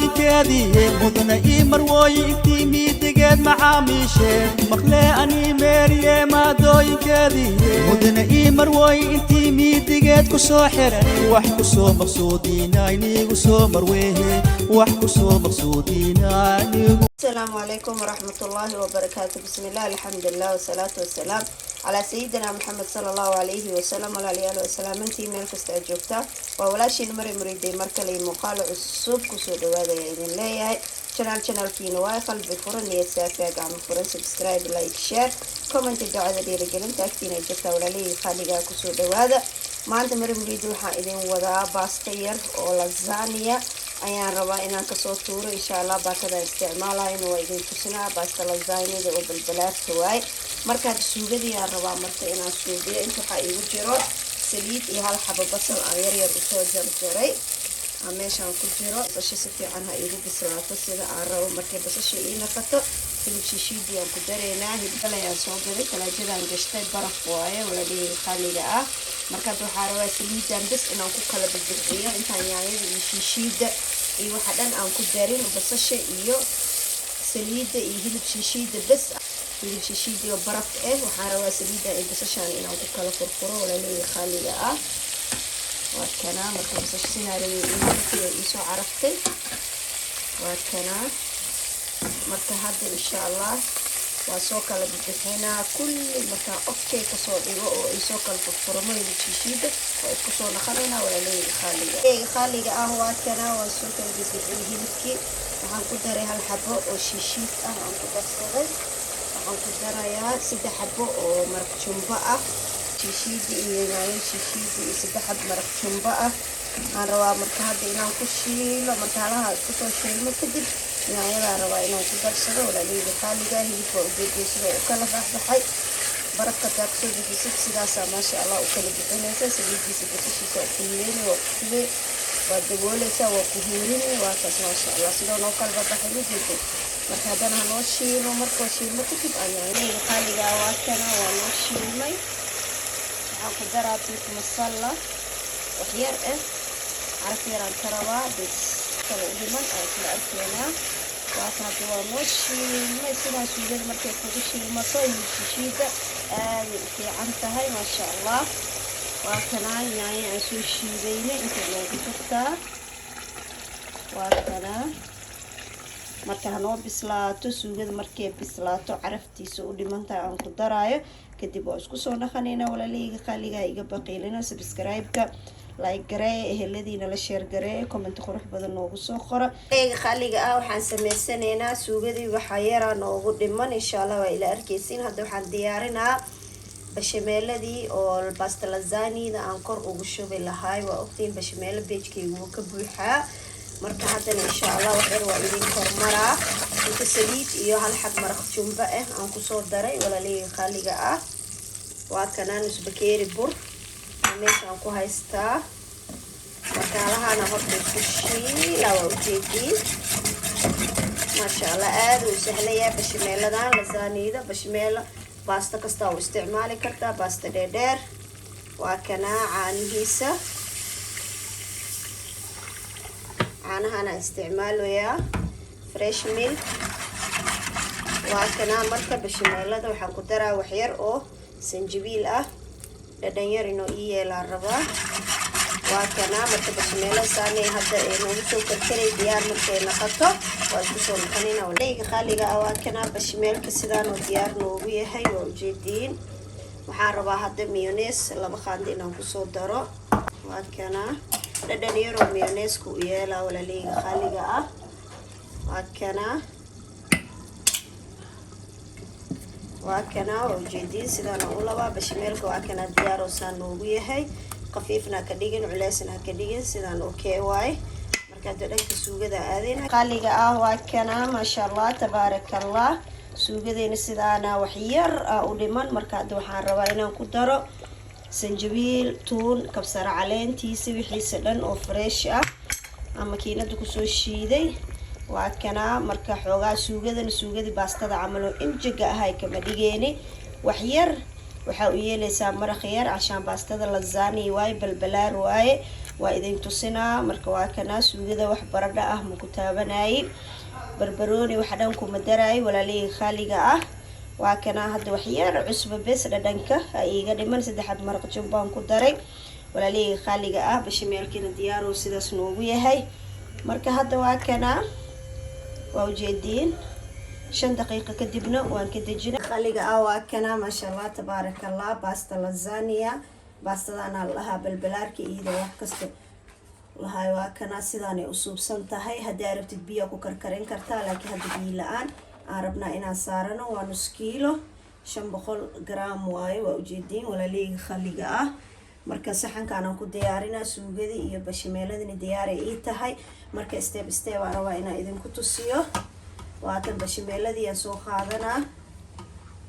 Maadooyinkeedii mudna ii marwooyi intii miidigeed macaamiishe maqlee anii meeriye. Maadooyinkeedii mudna ii marwooyi intii miidigeed ku soo xiran, wax ku soo maqsuudiina inigu soo marwehe, wax ku soo maqsuudiina inigu. السلام عليكم ورحمة الله وبركاته. بسم الله، الحمد لله، والصلاة والسلام على سيدنا محمد صلى الله عليه وسلم. Walaalayaal, waa salaamantii meel kasta aad joogtaa. Waa walaashiin Mari Muriiday, mar kale iyo muuqaalo cusub. Kusoo dhawaada ayaa idin leeyahay. Channelkiina waa qalbi furan, niyad saafiya, gacmo furan. Subscribe, like, share, comment, ducada dhiirigelinta agtiina ay jirtaa. Walaalihii qaaligaa, kusoo dhawaada. Maanta Mari Muriidi waxaan idin wadaa baasta yar oo lasagna ayaan rabaa inaan kasoo tuuro, insha Allah. Baakadaan isticmaalayo waa idin tusinaa. Baasta lasagnada oo balbalaarta waaye. Markaad suugadii aan rabaa marka inaan suubiyo, inta waxaa iigu jiro saliid iyo hal xabo basal aan yaryar usoo jarjaray aan meeshaan ku jiro. Basasha si fiican ha iigu bislaato sida aan rabo. Markay basasha ii naqato, hilib shishiidii aan ku dareynaa. Hilib ayaan soo gaday, talaajadaan gashtay, baraf waaye, walaalihii qaaliga ah. Markaad waxaa rabaa saliidan bes inaan ku kala bidbidciyo intaan yaanyada iyo shishiida iyo waxa dhan aan ku darin. Basasha iyo saliidda iyo hilib shishiida bes, hilib shishiidii oo baraf ah. Waxaan rabaa saliidan iyo basashaan inaan ku kala furfuro, walaalihii qaaliga ah. Waa kanaa. Marka basasha sinaarayay ii iisoo caraftay, waa kanaa. Marka hadda, insha Allah, waa soo kala bixinaa kulli. Markaa okay kasoo dhigo oo ay soo kala furfurmo hilib shishiida, waa isku soo naqanaynaa, walaalahayga khaaliga qaaliga ah. Waa kanaa, waa soo kala bixiyay hilibkii. Waxaan ku daray hal xabo oo shishiid ah aan ku darsaday. Waxaan ku darayaa saddex xabo oo maraq jumbo ah, shishiidi iyo yaanyo shishiidi iyo saddex xabo maraq jumbo ah. Waxaan rabaa marka hadda inaan ku shiilo. Marka halaha isku soo shiilmo kadib, yaanyadaan rabaa inaan ku darsado, walaalahayga qaaliga. Hilibka waa ujeediyay sida u kala baxbaxay. Barafka hadaa kasoo bixisid, sidaasaa maasha Allah u kala bixinaysa. Saliidiisa, basashiisa waa kululeyni, waa ku shubay, waa dabooleysaa, waa ku huurini. Waa kaas, maasha Allah, sidoo noo kala baxbaxay, ma jeedin? Marka haddana hanoo shiilo. Markoo shiilmo kadib aan yaanyadayda qaaliga. Waa kana, waa noo shiilmay. Waxaan ku daraa beef masala wax yar ah, caraf yaraan ka rabaa bes. Kale u dhiman aan isla arkeynaa. Waata hadda waa noo shiilmay. Sidaa suugada markay kugu shiilmato, hilib shishiida aaday u fiican tahay, maasha Allah. Waa kanaa yaanyo aan soo shiidaynay, intay noogu jirtaa. Waa kanaa. Marka hanoo bislaato suugada. Markay bislaato, caraftiisa u dhimantahay aan ku daraayo. Kadib waa isku soo dhaqanaynaa, walaalahayga qaaligaa. Iga baqiilina subscribe-ka, like gareeya, eheladiina la share gareeya, comment qurux badan noogu soo qora. Walaalahayga qaaliga ah, waxaan sameysanaynaa suugadii, waxaa yaraa noogu dhiman, insha Allah, waa ila arkeysiin. Hadda waxaan diyaarinaa bashameeladii oo basta lasagnada aan kor ugu shubi lahaay. Waa ogtiin, bashameelo page-keygu wuu ka buuxaa. Marka haddana, insha Allah, waxyar waa idin kormaraa. Inta saliid iyo hal xab maraq jumbo ah aan kusoo daray, walaalahayga qaaliga ah. Waa kanaa nus bakeeri bur meeshaan ku haystaa. Markaalahana horta isku shiila, waa ujeediin, maasha Allah. Aada uu sahlayaa bashameeladan lasagnada. Bashameelo baasto kasta u isticmaali kartaa, baasto dheerdheer. Waa kanaa caanihiisa, caanahana isticmaalayaa, fresh milk. Waa kanaa. Marka bashameelada waxaan ku daraa waxyar oo sanjabiil ah, dhadhan yar inoo ii yeelaan rabaa. Waa kanaa. Marka bashameelada saanay hadda ee noogu soo karkaray. Diyaar markay noqoto waa isku soo noqonayna, waleyga qaaliga ah. Waa kanaa bashameelka, sidaan oo diyaar noogu yahay, waa ujeediin. Waxaan rabaa hadda mayonnaise 2 qaando inaan kusoo daro. Waa kanaa, dhadhan yaroo mayonnaise-ka u yeelaa, walaaleyga qaaliga ah. Waa kanaa, waa kanaa, waa ujeediin, sidaana u labaa bashameelka. Waa kanaa, diyaaroo saan noogu yahay. Khafiifna ha ka dhigin, culeysna ha ka dhigin, sidaan okay waaye. Marka hadda dhanka suugada aadayna, qaaliga ah. Waa kanaa, maasha Allah, tabaaraka Allah. Suugadeena sidaana wax yar ah u dhiman. Marka hadda waxaan rabaa inaan ku daro sanjabiil, tuun, kabsaro caleentiisa, wixiisa dhan oo fresh ah aan makiinada kusoo shiiday. Waa kanaa. Marka xoogaa suugadana suugadii baastada camal oo injiga ahay kama dhigeeni. Wax yar waxaa u yeeleysaa maraq yar, cashaan baastada lasagna waaye, balbalaar waaye. Waa idin tusinaa. Marka waa kanaa suugada, wax baradho ah maku taabanayay, barbarooni waxa dhan kuma daraay, walaalihii khaaliga ah. Waa kanaa hadda waxyar cusbo bes dhadhanka iiga dhiman, saddexaad maraq jumbaan ku daray, walaalihii khaaliga ah. Bashameelkiina diyaaro sidaas noogu yahay. Marka hadda waa kanaa, waa ujeediin. 5 daqiiqo kadibna waan ka dejina. Khaliga ah, waa kanaa, maasha Allah, tabaaraka Allah. Baasta lasagna, baastadaana lahaa balbalaarka iyadoo wax kasta lahay. Waa kanaa, sidaanay u suubsan tahay. Haddii aa rabtid biyaa ku karkarin kartaa, laakiin hadda biyo la-aan aan rabnaa inaan saarano. Waa nus kiilo, 500 gram waaye. Waa ujeediin, walaaleyga khaliga ah. Marka saxankaanaan ku diyaarinaa, suugadii iyo bashameeladini diyaaray ii tahay. Marka step step aan rabaa inaan idinku tusiyo. Waatan bashameeladii aan soo qaadanaa,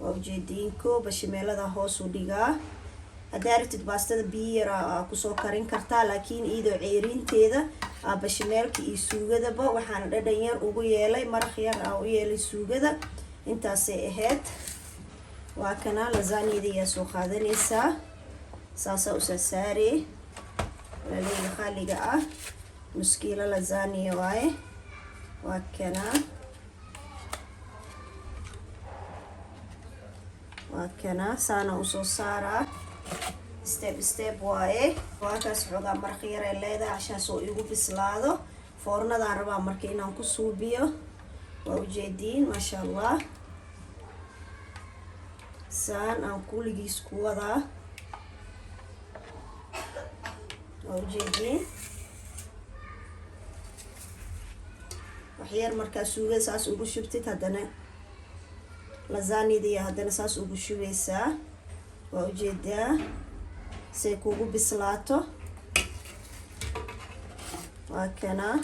waa ujeediinko. Bashameelada hoos u dhigaa. Haddaa rabtid baastada biyo yar aa kusoo karin kartaa, laakiin iyadoo ceeriinteeda aa bashameelka iyo suugadaba waxaana dhadhan yar ugu yeelay, maraq yar aa u yeelay suugada, intaasay ahayd. Waa kana lasagnada ayaa soo qaadanaysaa, saasaa usaa saarey, walaaleyga qaaliga ah. Nus kiilo lasagna waaye. Waa kana, waa kana, saana usoo saaraa, step step waaye. Waa kaas. Xoogaa maraq yaray leedahay cashaas oo igu bislaado. Foornadaan rabaa marka inaan ku suubiyo. Waa ujeediin, maasha Allah. Saan aan kuligiis ku wadaa, waa ujeediin. Waxyar markaa suugada saas ugu shubtid, haddana lasagnadii haddana saas ugu shubeysaa. Waa ujeedaa say kugu bislaato. Waa kanaa.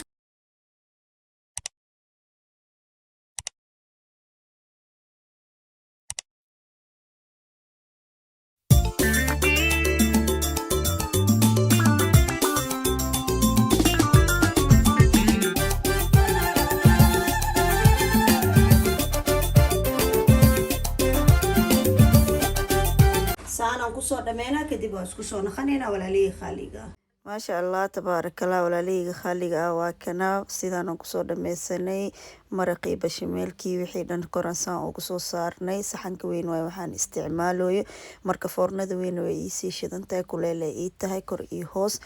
Saanaan kusoo dhameynaa, kadib waan isku soo naqanaynaa, walaalihii khaaliga. Maasha Allah, tabaarakallah, walaalahayga khaaliga ah. Waa kana, sidaanaan kusoo dhameysanay maraqii, bashameelkii, wixii dhan koransaan ugu soo saarnay. Saxanka weyn waay waxaan isticmaalayo. Marka foornada weyn way iisii shidantahay, kuleel ay ii tahay. Kor iyo hoos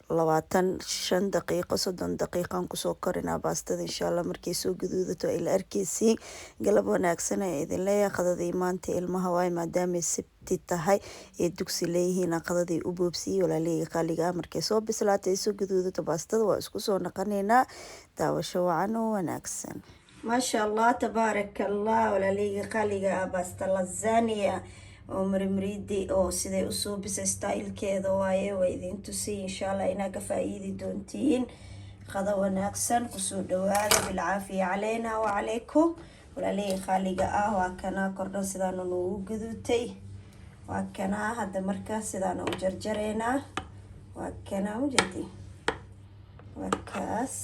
25 daqiiqo, 30 daqiiqan kusoo korinaa baastada, insha Allah. Markay soo gaduudato ay la arkeysiin. Galab wanaagsan ee idin leeyahay. Qadadii maanta ilmaha waay, maadaamay Sabti tahay ee dugsi leeyihiin, qadadii u boobsiyey, walaalahayga qaaliga ah. Markay soo bislaatay ay soo gaduudato baastada, waa isku soo naqaneynaa. Daawasho wacan oo wanaagsan. Maasha Allah, tabaaraka Allah, walaalahayga qaaliga ah. Baasta lasagna oo marimriidi oo siday u suubisay stylekeeda waaye, waa idin tusay. Insha Allah inaa ka faa-iidi doontiin. Qado wanaagsan, kusoo dhawaada. Bilcaafiya caleyna wacalaykum, walaalihii qaaliga ah. Waa kanaa, kordhan sidaana noogu gaduutay. Waa kanaa hadda, marka sidaana u jarjareynaa. Waa kanaa, ujeedi, waa kaas.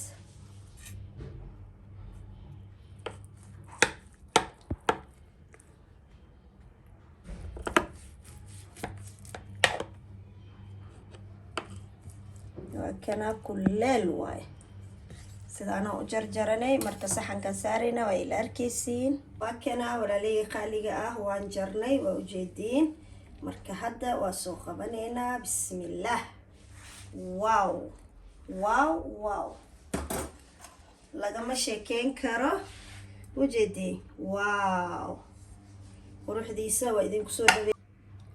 Waa kanaa, kuleel waaye. Sidaana u jarjaranay. Marka saxankan saarayna, waa ila arkeysiin. Waa kanaa, walaalihii qaaliga ah, waan jarnay, waa ujeediin. Marka hadda waa soo qabanaynaa. Bismillaah. Wow, wow, wow, lagama sheekeyn karo. Ujeediin, wow, quruxdiisa waa idinku soo dhawey,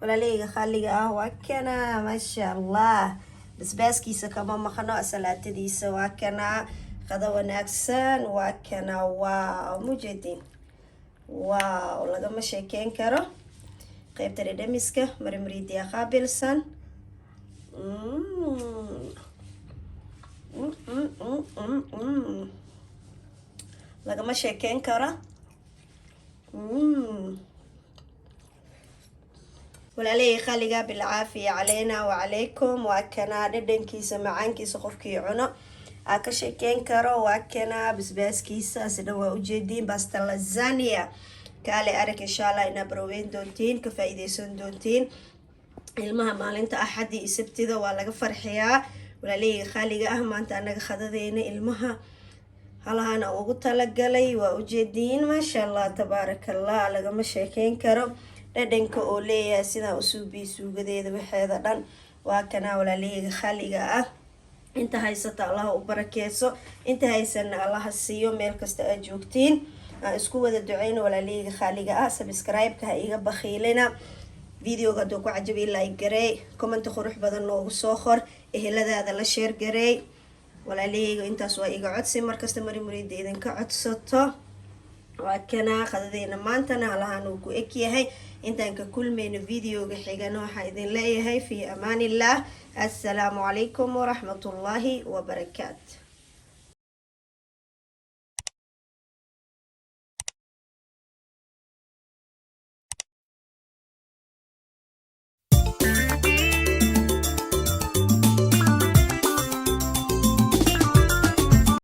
walaalahayga qaaliga ah. Waa kana, maasha Allah. Basbaaskiisa kama maqno, salaatadiisa. Waa kana, qada wanaagsan. Waa kana, wow, mujeedin, wow, lagama sheekeyn karo. Qaybta dhedhamiska marimriidiya qaabilsan. Lagama sheekeyn karo. Walaalahey qaaliga, bilcaafiya caleyna wacalaykum. Waa kanaa dhadhankiisa, macaankiisa, qofkii cuno aa ka sheekeyn karo. Waa kanaa basbaaskiisa, asina waa ujeediin. Basta lasagna kaale arag. Insha Allah inaa baroweyn doontiin, ka faa-iideysan doontiin. Ilmaha maalinta Axadii iyo Sabtida waa laga farxiyaa. Walaaleyga khaaliga ah, maanta annaga khadadeena ilmaha halahaana ugu talagalay waa ujeediin. Maasha Allah, tabaaraka Allah, lagama sheekeyn karo dhadhanka oo leeyahay sidaan usuubiyi, suugadeeda waxeeda dhan waa kanaa. Walaaleyga khaaliga ah, inta haysata Allaha u barakeyso, inta haysana Allaha siiyo. Meel kasta aad joogtiin aan isku wada duceyno. Walaaleyga khaaliga ah, subscribe-ka ha iga bakhiilina. Videoga hadduu ku cajabiy, like gareey, commenti qurux badan noogu soo qor, eheladaada la share gareey. Walaalaheyga, intaas waa iga codsi markasta mari muriida idinka codsato. Waa kanaa qadadeena maantana halahaan uu ku eg yahay. Intaan ka kulmayno videoga xigana, waxaa idin leeyahay fi amaanillaah. Assalaamu calaykum waraxmatullaahi wabarakaatu.